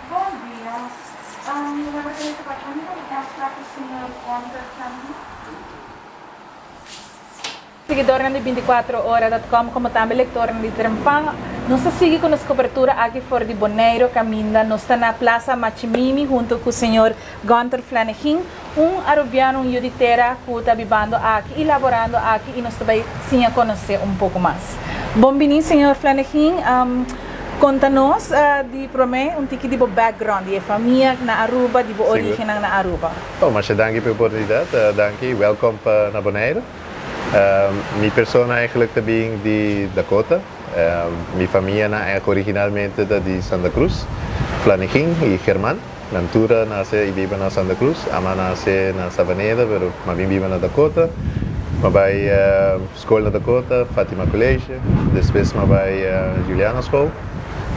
Bon dia. Mi nomber ta Lisa Pachón mi ta un afspraak ku señor Gunther Flanegin. Siguidornan di binticuatrohora.com como tambe lectornan di Trempan, nos ta sigui cu nos cobertura aki for di Boneiro caminda nos ta na Plaza Machimimi hunto cu señor Gunther Flanegin, un Arubiano, un yu di tera cu ta bibando aki y laborando aki y nos ta bay siña conoce un poco mas. Bon bini señor Flanegin, conta nos di prome un tiki di bo background, di e famia na Aruba, di bo origennan na Aruba. Oh, masha danki pa e oportunidad. Danki, welkom pa na Bonaire. Mi persona eigenlijk ta bin di Dakota. Mi famianan eigenlijk originalmente ta di Santa Cruz, Flanegin y German. Nan tur a nace y biba na Santa Cruz. Ami a nace na Savaneta, pero mi a bin biba na Dakota. Mi a bay scol na Dakota, Fatima College. Despues mi a bay Juliana School.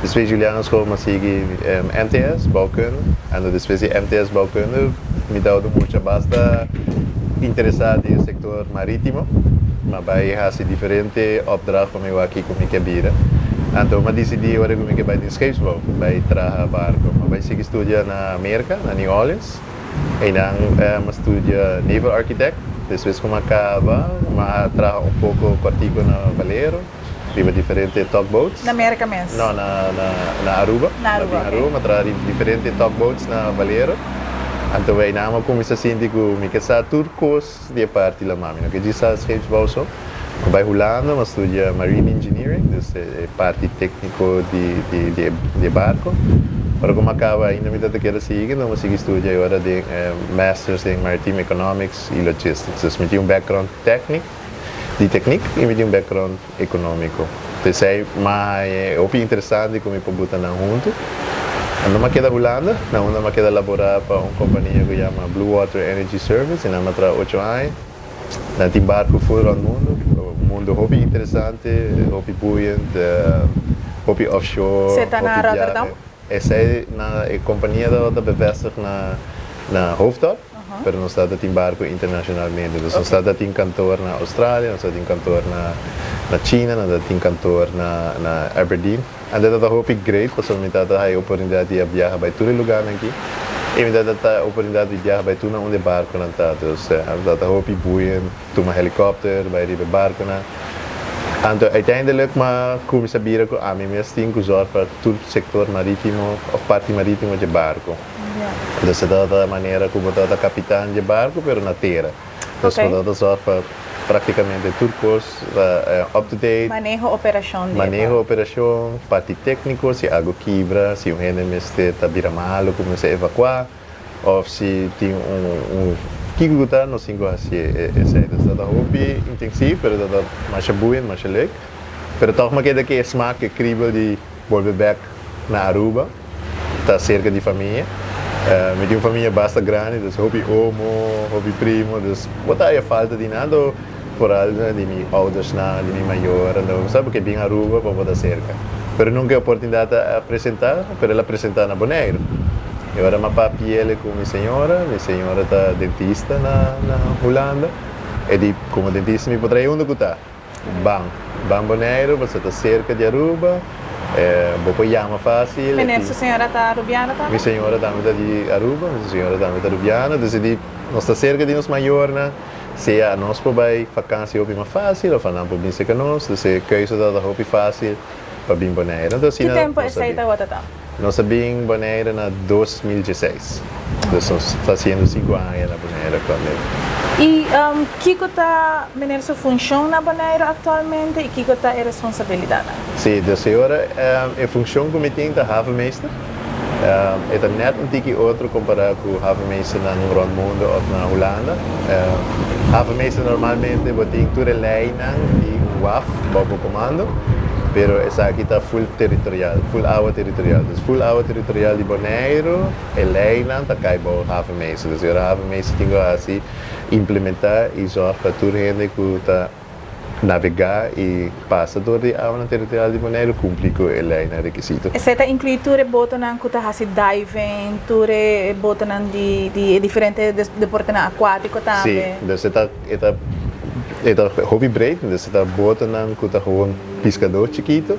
Despues Juliana School mi a sigui MTS, Bouwkunde. Anto despues di MTS Bouwkunde mi tabata un mucha basta interesa den e sector maritimo. Mi a bay haci diferente opdracht pa mi wak kico mi ke bira. Anto mi a dicidi ora cu mi ke bay den scheepsbouw, bay traha barco. Mi a bay sigui studia na Merca, na New Orleans. Einan mi a studia Naval Architect. Despues cu mi a caba mi a traha un poco cortico na Valero. Riba diferente tugboats. Na Merca mes? No, na na Aruba. Na Aruba, ok. Na Aruba, mi a traha riba diferente tugboats na Valero. Anto einan mi a cuminsa sinti cu mi ke sa tur cos di e parti laman. Mi no ke djis sa scheepsbouw so. Mi a bay Hulanda, mi a studia Marine Engineering, dus e parti tecnico di di di e barco. Ora cu mi a caba ainda mi ta ta keda sigui, anto mi a sigui studia e ora den Masters den Maritime Economics y Logistics. Dus mi tin un background tecnic. Di teknik i mi tin un background ekonómiko. P'esei m'a haña e hopi interesante ku mi por buta nan huntu. Anto m'a keda Hulanda, na unda m'a keda laborá pa un kompania ku yama Blue Water Energy Service i nan m'a traha ocho aña. Nan tin barku ful rònt mundu, un mundu hopi interesante, hopi buiend, hopi offshore, Se ta na hopi Rotterdam? biahe. Esei na e kompania tabata bevestig na na Hoofddorp. Pero nos tabata tin barco internacionalmente. Dus nos tabata tin kantoor na Australia, nos tabata tin kantoor na na China, nos tabata tin kantoor na na Aberdeen. Anto tabata hopi great pasobra mi tabata haya oportunidad di a biaha bai tur e lugarnan aki. I mi tabata ta oportunidad di biaha bai tur na unda e barconan ta. Dus tabata hopi buien, tuma helicopter bai riba e barconan. Anto uiteindelijk m'a cuminsa bira cu ami mes tin cu zorg pa tur sector maritimo of parti maritimo dje barco. Dus e tabata manera ku bo tabata kapitan dje barku pero na tera. Dus bo tabata sòrg pa praktikamente tur kos ta up to date. Maneho operashon di e barku. Maneho operashon, parti tékniko, si algu kibra, si un hende mester ta bira malu ku mester evakuá òf si tin un un kiko ku ta nos tin ku hasi esei. Dus tabata hopi intensief pero tabata masha buien, masha leuk. Pero tòg mi a keda ku e smak, e kribel di bolbe bèk na Aruba. Ta cerca di famia. Mi tin un famia basta grandi, dus hopi omo, hopi primo, dus bo ta haya falta di nan, anto vooral di mi oudersnan, di mi mayor, anto bo sa bo ke bin Aruba pa bo ta cerca. Pero nunca e oportunidad a presenta, pero el a presenta na Boneiru. E ora mi a papiele cu mi señora, mi señora ta dentista na na Hulanda, e di como dentista mi por traha unda cu ta. Ban. Ban Boneiru, pasobra ta serka di Aruba, bo por yama fácil. Meneer, su señora ta Arubiano tambe? Mi señora tambe ta di Aruba, mi señora tambe ta Arubiano. Dus e di, nos ta serka di nos mayornan, sea nos por bai vakantie hopi mas fácil of nan por bin serka nos. Dus e keuze tabata hopi fácil pa bin Boneiru. Anto Ki asina tempu nos a esei bin. tabata ta? Nos a bin Bonaire na 2016. Dus nos ta hasiendo sinku aña na Bonaire aktualmente. I kiko ta meneer su funshon na Bonaire aktualmente i kiko ta e responsabilidatnan? Sí, dus e ora e funshon ku mi tin ta havenmeester. E ta nèt un tiki otro kompará ku havenmeesternan rònt mundu òf na Hulanda. Havenmeester normalmente bo tin tur e leinan di un waf bou bo komando. Pero esaki ta full territorial, full awa territorial. Dus full awa territorial di Boneiru, e leinan ta kai bou havenmeester. Dus e ora havenmeester tin ku hasi, implementá i zòrg pa tur hende ku ta navegá i pasa dor di awanan territorial di Boneiru kumpli ku e leinan rekisito. Esei ta inkluí tur e botonan ku ta hasi diving, tur e botonan di di e diferente deportenan akuátiko tambe? Sí, dus e ta E ta e ta hopi breed, dus e ta botonan ku ta gewoon piskadó chikitu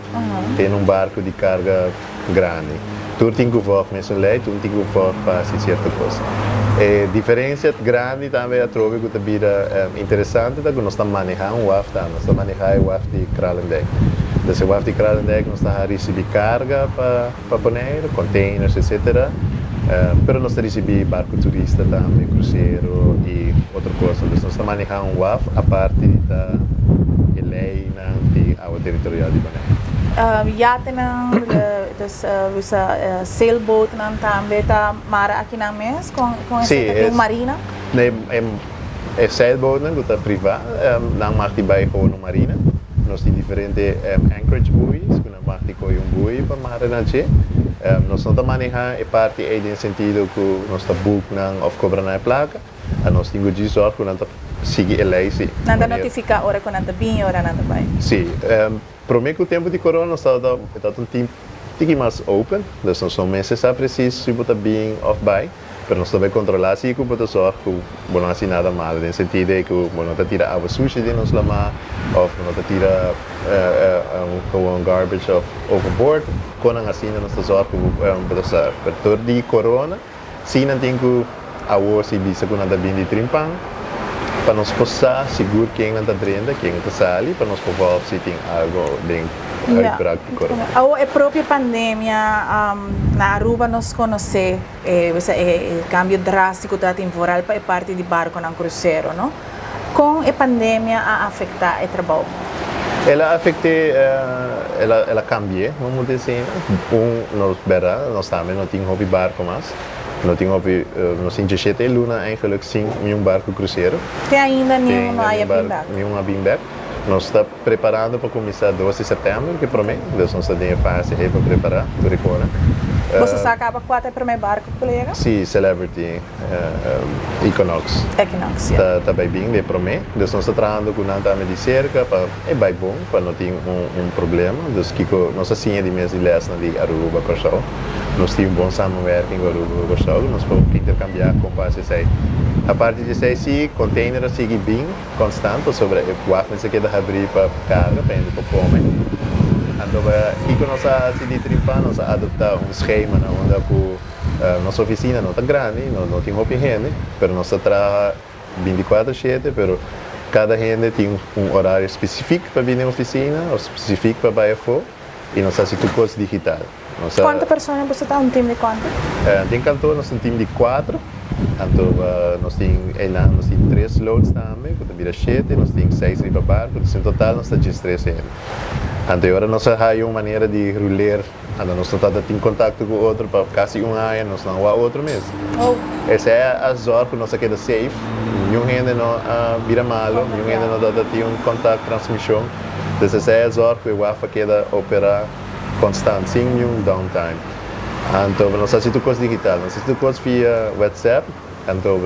den un barku di karga grandi. Tur tin ku volg mesun lei, tur tin ku volg pa hasi sierto kos. E diferensia grandi tambe atrobe ku ta bira interesante ta ku nos ta manehá un waf tambe, nos ta manehá e waf di Kralendijk. Dus e waf di Kralendijk nos ta risibí karga pa pa Boneiru, containers etcetera, pero nos ta risibí barku turista tambe, krusero i otro kosnan. Dus nos ta manehá un waf aparte di ta e leinan di awa teritorial di Boneiru. Yatenan, dus usa sailboatnan tambe ta mara akinan mes? Kon esei ta tin un marina? Sí, e sailboatnan ku ta privá nan mag di bai gewoon un marina. Nos tin diferente anchorage buoys ku nan mag di kohe un buoy pa mara na dje. Nos no ta manehá e parti ei den sentido ku nos ta book nan òf kobra nan e plaka. Nos tin ku djis zòrg ku nan ta sigui e lei sí. Nan ta notifiká ora ku nan ta bini i ora nan ta bai? Sí. Promé ku tempu di korona nos tabata e tabata un tim tiki mas open, dus nos no mester sa presis si bo ta bin òf bai, pero nos ta bai kontrolá si ku bo ta sòrg ku bo no hasi nada malu den sentido ei ku bo no ta tira awa sushi den nos lamá òf bo no ta tira gewoon garbage òf overboard, konan asina nos ta sòrg ku bo ta sòrg. Pero tur di korona Si nan tin ku awor si bisa ku nan ta bin di trimpan, pa nos por sa sigur ken nan ta drenta, ken ta sali, pa nos por wòrdu si tin algo den uitbraak di corona. Awor e propio pandemia na Aruba nos konosé e e kambio drástiko ta tin vooral pa e parti di barkonan krusero, no? Kon e pandemia a afektá e trabou? El a afekté, el a el a kambi'é, bo moet disi. Un, nos bèrdat, nos tambe no tin hopi barko mas. No tin hopi, nos tin djeshete luna eigenlik sin niun barko krusero. Te ainda niun no a bin bèk. Niun a bin bèk. Nos ta preparando pa kuminsá dos di sèptèmber ku e promé, dus nos ta den e fase ei pa prepará tur e kosnan. Boso sa kaba kua ta e promé barko ku lo yega? Sí, Celebrity. Equinox. Equinox, ya. Ta bai bin de promé. Dus nos ta trahando ku nan tambe di serka pa e bai bon, pa no tin un problema. Dus kiko nos a siña di mes di lèsnan di Aruba, Kòrsou. Nos tin un bon samenwerking ku Aruba ku Kòrsou. Nos por interkambiá kon pa hasi esei. Aparte di esei sí, container a sigui bin konstant pasobra e waf mester keda habrí pa karga, pa hende por kome. Anto kiko nos a hasi di Trinpan? Nos a adoptá un schema na unda ku. Nos oficina no ta grandi, no no tin hopi hende, pero nos ta traha binticuatro shete, pero cada hende tin un horario specific pa bini oficina of specific pa bay afo y nos ta haci tur cos digital. Nos ta. Cuanto persona boso ta? Un team di cuanto? Den kantoor nos ta un team di cuatro, anto nos tin eynan nos tin tres loods tambe cu ta bira shete, nos tin seis riba barco, dus en total nos ta diestres hende. Anto e ora nos a haya un manera di ruleer. Anto nos no tabata tin kontakto ku otro pa kasi un aña, nos no a wak otro mes. Esei a zòrg ku nos a keda safe, niun hende no a bira malu, niun hende no tabata tin un kontak, transmishon. Dus esei a zòrg ku e waf a keda operá konstant, sin niun downtime. Anto nos a hasi tur kos digital, nos a hasi tur kos via WhatsApp. Anto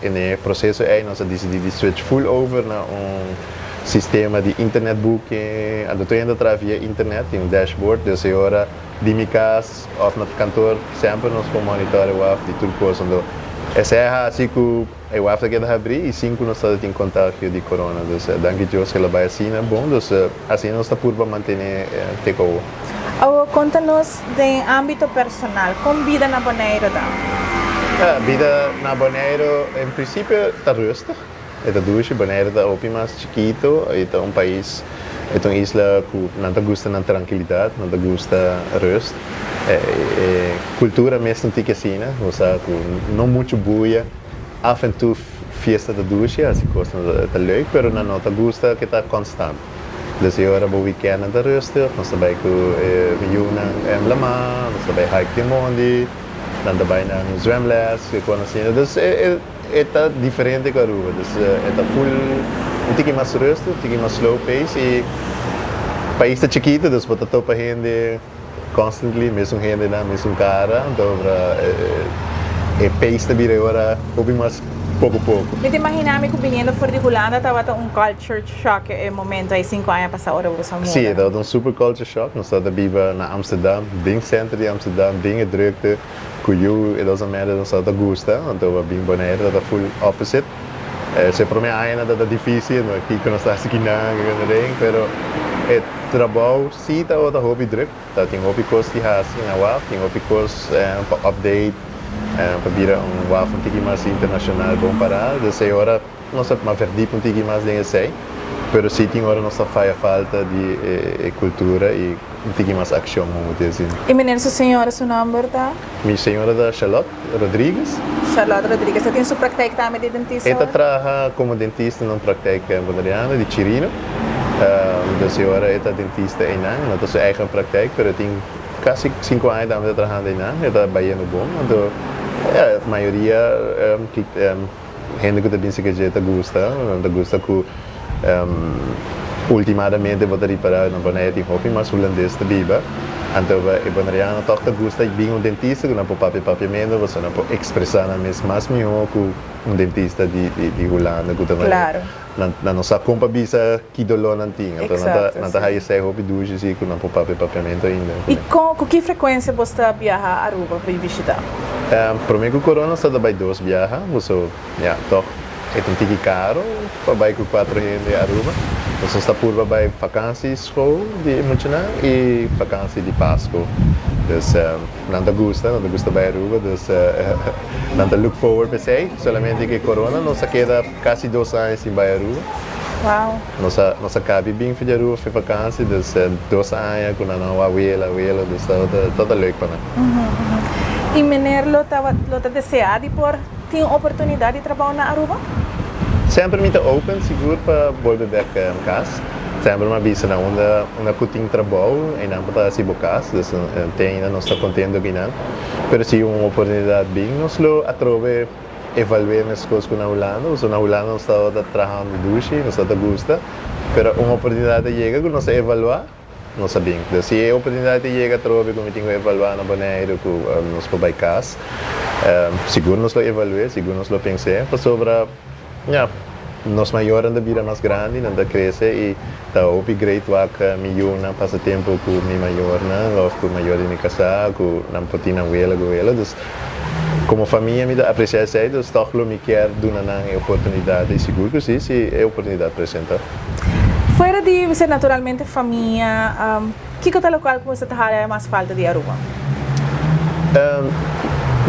en e proseso ei nos a disidí di switch full over na un sistema di internet booking. Anto tur hende ta traha via internet, tin un dashboard. Dus e ora di mi kas òf na kantor semper nos por monitor e waf di tur kos. Anto esei a hasi ku e waf ta keda habrí i sin ku nos tabata tin kontagio di corona. Dus danki Dios ku el a bai asina bon. Dus asina nos ta purba mantené te ku awor. Awor konta nos den ámbito personal, kon bida na Boneiru ta? Bida na Boneiru en prinsipio ta rustig, e ta dushi. Boneiru ta hopi mas chikitu, e ta un pais, e ta un isla ku nan ta gusta nan trankilidat, nan ta gusta rust. E kultura mes ta un tiki asina, bo sa ku no muchu buya, af en toe fiesta ta dushi, hasi kosnan ta leuk, pero nan no ta gusta ke ta konstant. Dus e ora bo weekendnan ta rustig, nos ta bai ku e mi yunan lama, nos ta bai hike den mondi, nan ta bai nan zwemles, e kos asina. Dus e e ta diferente ku Aruba. Dus e ta full un tiki mas rustig, un tiki mas slow pace i pais ta chikitu, dus bo ta topa hende constantly, mesun hendenan, mesun kara, anto e pace ta bira e ora hopi mas poko poko. Mi ta imagina mi ku biniendo for di Hulanda tabata un culture shock e momento ei sinku aña pasa ora bo sa muda. Sí, e tabata un super culture shock. Nos tabata biba na Amsterdam, den centro di Amsterdam, den e drukte, ku yu e dos amèda nos tabata gusta, anto a bin Bonaire tabata full opposite. E prome añanan tabata dificil, no kiko nos ta hasi kinan, kiko nos ta den, pero e. Trabou si tabata hopi druk, tabatin hopi kos di hasi na waf, tin hopi kos pa update, pa bira un waf un tiki mas internashonal bon pará. Dus e ora nos a verdiep un tiki mas den esei, pero si tin ora nos ta faya falta di e kultura i un tiki mas akshon, bo por disi. I meneer su señora su nomber ta? Mi señora ta Charlotte Rodriguez. Charlotte Rodriguez. E tin su praktijk tambe di dentista E ta traha komo dentista na un praktijk boneriano di Chirino. Dus e ora e ta dentista einan. No ta su eigen praktijk, pero e tin kasi sinku aña tambe ta trahando einan. E ta bayendo bon. Anto ya, mayoria hende ku ta bin serka dje ta gusta. Nan ta gusta ku ultimadamente bo ta ripará na Bonaire tin hopi mas hulandes ta biba. Anto e bonaireano tòg ta gusta bin un dentista ku nan por papia papiamentu pasobra nan por ekspresá nan mes mas mihó ku un dentista di Hulanda ku ta manera nan no sa kon pa bisa ki doló nan tin. Anto nan ta haya esei hopi dushi si ku nan por papia papiamentu ainda. I kon ku ki frekuensia bo ta biaha Aruba pa bishitá? Promé ku korona sa ta bai dos biaha, boso ya tòg e ta un tiki karo pa bai ku kuatro hende Aruba. Nos ta purba bai fakansi skol di e muchanan i fakansi di Pasku. Dus nan ta gusta, nan ta gusta bai Aruba, dus nan ta look forward pa esei. Solamente ku e korona nos a keda kasi dos aña sin bai Aruba. Nos a nos a kabi bin for di Aruba for vakansi, dus dos aña ku nan a wawela wela, dus tabata tabata leuk pa nan. I meneer lo tabat lo ta deseá di por tin oportunidat di trabou na Aruba? Semper mi ta open sigur pa bolbe bek kas. Semper mi a bisa na unda unda ku tin trabou einan por ta hasi bo kas, dus te ainda nos ta kontento ku einan. Pero si un oportunidat bin nos lo atrobe evalué meskos ku na Hulanda, pasobra na Hulanda nos tabata trahando dushi, nos tabata gusta, pero un oportunidat a yega ku nos a evaluá, nos a bin. Dus si e oportunidat a yega atrobe ku mi tin ku evaluá na Boneiru ku nos por bai kas, sigur nos lo evalué, sigur nos lo pens'é, pasobra ya, nos mayornan ta bira mas grandi, nan ta krese i ta hopi great wak mi yunan pasa tempu ku mi mayornan òf ku mayor di mi kasá, ku nan por tin nan wela ku wela. Dus Komo famia mi ta apresiá esei, dus tòg lo mi kier duna nan e oportunidat i sigur ku si, si e oportunidat presentá. Fuera di ser naturalmente famia, kiko ta lokual ku boso ta haya mas falta di Aruba?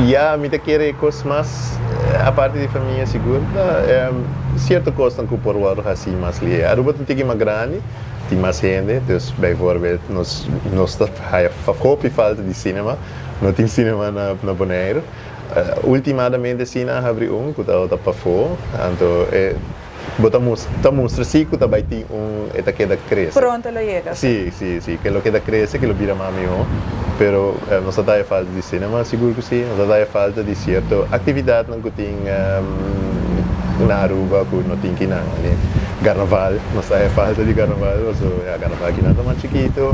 Ya, mi ta kere e kos mas aparte di famia sigur ta sierto kosnan ku por wòrdu hasí mas lihé. Aruba ta un tiki mas grandi, tin mas hende, dus bijvoorbeeld nos nos ta haya hopi falta di sinema. No tin cinema na Boneiru. Ultimadamente si nan a habri un ku tabata pafó, anto e bo ta ta mustra si ku ta bai tin un e ta keda krese. Pronto lo yega. Si, si, si, ke lo keda krese, ke lo bira mas mihó, pero nos ta daya falta di cinema, sigur ku si, nos ta daya falta di sierto aktividatnan ku tin na Aruba ku no tin kinan. Karnaval, nos ta haya falta di karnaval, pasobra ya karnaval kinan ta mas chikito,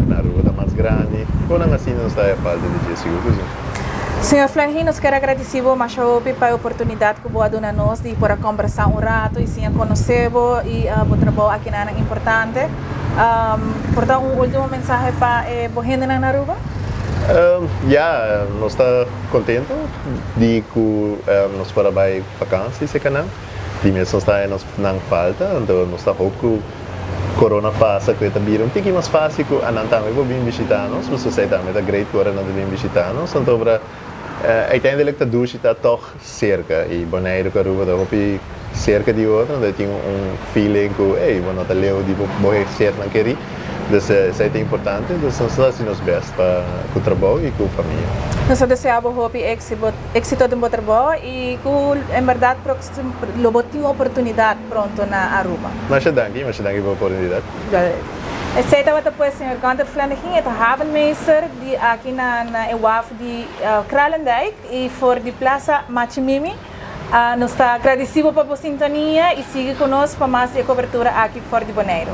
na Aruba ta mas grandi. Konan asina nos ta haya falta di dje, sigur ku si. Señor Flanegin, nos kier a gradisí bo masha hopi pa e oportunidat ku bo a duna nos di por a kombersá un rato i siña konosé bo i bo trabou akinanan importante. Por ta un último mensahe pa e bo hendenan na Aruba? Ya, nos ta kontento di ku nos por a bai vakansi serka nan. Di mes nos ta haña nos nan falta, anto nos ta hoop ku corona pasa ku e ta bira un tiki mas fácil ku anan tambe por bin bishita nos, pasobra esei tambe ta great ku ora nan ta bin bishita nos, anto ora uiteindelijk ta dushi ta tòg serka i Boneiru ku Aruba ta hopi serka di otro, anto e tin un feeling ku ey bo no ta leu di bo sernan kerí. Dus esei ta importante, dus nos ta hasi nos best pa ku trabou i ku famia. Nos ta desea bo hopi éxito den bo trabou i ku en berdad lo bo tin oportunidad pronto na Aruba. Masha danki, masha danki pa oportunidad. Esei tabata pues señor Gunther Flanegin, e ta havenmeester di aki na na e waf di Kralendijk i for di Plaza Machimimi. Nos ta gradisi bo pa bo sintonia i sigui ku nos pa mas di e kobertura aki for di Boneiru.